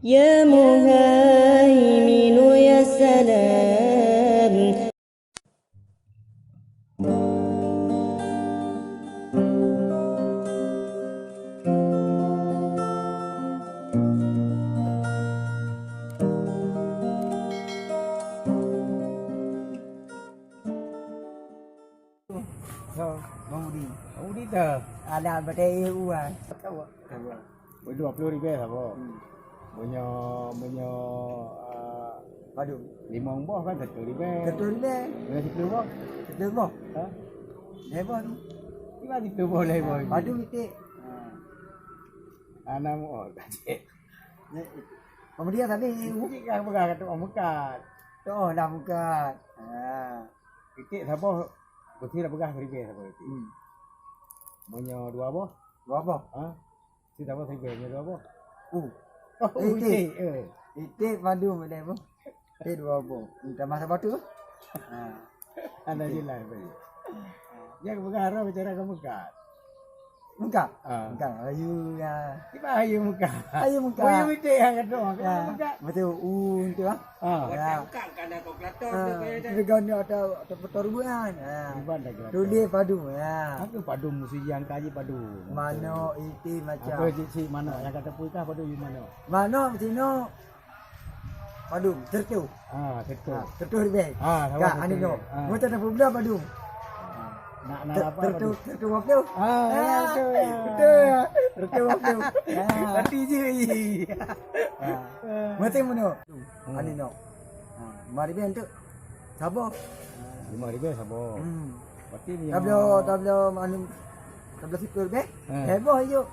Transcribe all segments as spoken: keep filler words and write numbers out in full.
يا مهيمن يا سلام. Ho, Bang Udi. Bang Udi dah. Alah, batée uang. Tahu. Dua puluh ribu saboh. Hmm. Meunyoe, meunyoe, ah, padum? Limong boh kan satu ribu. Satu ribu. Meunyoe siploh boh? Siploh boh. Ha? Lhée boh tu. Tiba siploh boh, lhée boh. Padum iték. Ha. Anak muot. Kemudian tadi, iték kan peugah kata orang meukat. Oh, dah meukat. Ha. Iték saboh, beutôi dah peugah seribu saboh iték. Hmm. Meunyoe dua boh? Dua boh. Ha? Sita boh seribu, meunyoe dua boh? Uh. Oh, iték. Iték, eh. Iték padum lhée boh. Iték dua boh. Minta masa batu. Ha. Anda jelas tadi. Dia peugah haram bicara kamu kat. Meukat? Ah. Meukat. Ayu, ya. Tiba ayu meukat. Ayu meukat. Ayu meukat yang kata, ah, meukat. Betul. U tu, ah. Ah. Ya. Meukat kan ada kalkulator tu, kan ada. Tiga ni ada, ada betul bukan. Ha. Iban dah kalkulator. Tulis padum, ya. Apa padum mesti yang kaji padum? Manok, itik, macam. Apa cik-cik manok yang kata pui kah padum you manok? Manok, betina. Padum, seratus. Ah, seratus. Ah, seratus ribu. Ah, sama seratus ribu. Ka, anu nyoe. Ah. Mata dah puluh padum. Nak, nak ter-, apa seratus, padum? Seratus lima puluh. Ah, ya, betul. Betul. Seratus lima puluh. Ah. Berarti je. Ah. Mata mana? Hmm. Anu nyoe. Ah, lima ribu untuk saboh. Lima ribu saboh. Hmm. Berarti lima. Tablo, tablo anu, tablo siploh ribu. Hmm. Heboh yuk.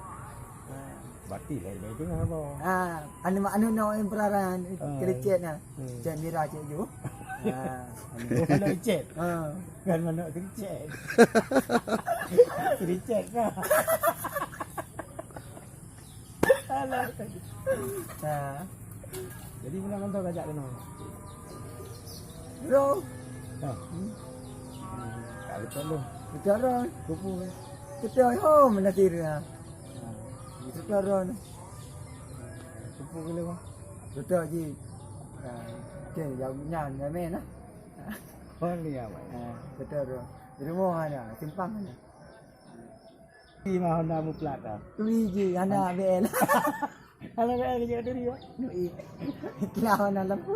Berarti lah lebih tengah apa? Ah, anu, anu nak yang peraran, ah, kerecet nah. Hmm. Cat merah, cat hijau. Ah. Oh, manok icet? Ah. Bukan manok kerecet. Kerecet kah? Alah. Ah. Jadi, meunan mantong kajak keunoe? Bro. Hah? Hmm. Tak betul tu. Betul, Ron. Kupu, eh. Betul, oh, mana kira? Betul, Ron. Kupu ke lima? Betul, Ji. Ah, okey, jawab nyan, nyan, men, ah. Oh, ni apa? Ah, betul, Ron. Di rumah ada, simpang ada. Di mana Honda muplak dah? Turi je, anak B L. Anak B L kerja turi, Pak? Nui. Itulah Honda lampu.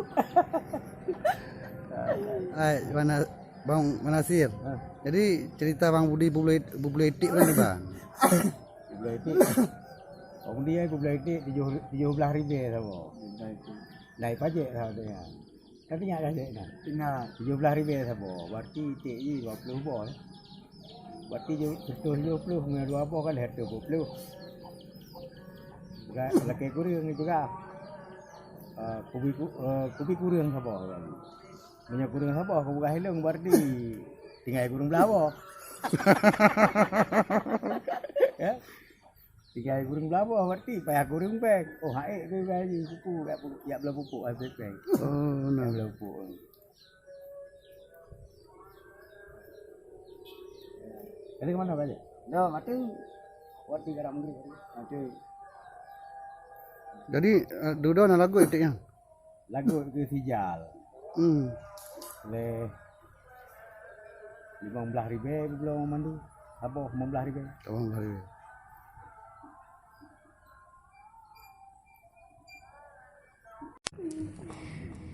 Hai, Bang Na-, Bang Nasir. Ha. Jadi, cerita Bang Budi bubuloi, bubuloi itik kan, Bang? Bubuloi itik. Bang Budi ai bubuloi itik tujuh, tujuh belas ribu saboh. Tujuh belas ribu. Lai pajek saboh tu, ya. Kan ingat kan, Dek, kan? Ingat. Tujuh belas ribu saboh. Berarti itik jih dua puluh boh, eh. Berarti ju-, seratus tujuh puluh, meunyoe dua boh kan seratus dua puluh. Bukan, lakée kureueng juga. Ah, kubi ku-, ah, kubi kureueng saboh lagi. Meunyoe kureueng saboh, kubuka hilong, berarti tinggai kureueng blah boh. Ya? Tinggai kureueng blah boh, berarti payah kureueng péng. Oh, haék tu gaji kuku, yak pu-, yak bloe pupuk habéh péng. Oh, nah. Yak bloe pupuk. Tadi ke mana, Pak Haji? Dah, mati. Waktu jarak maghrib tadi. Mati. Jadi, eh, dudoe na lagot itik nyan? Lagot keu sijal. Hmm. Lé limong blah ribèe bubloe mandu. Saboh limong blah ribèe. Limong blah ribèe.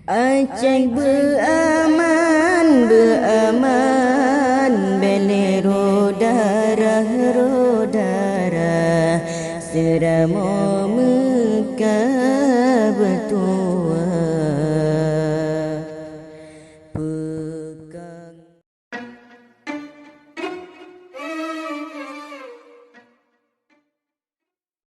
Aceh beuaman, beuaman, bèk lé roh darah, roh darah, seuramoe meuka beutuwoe.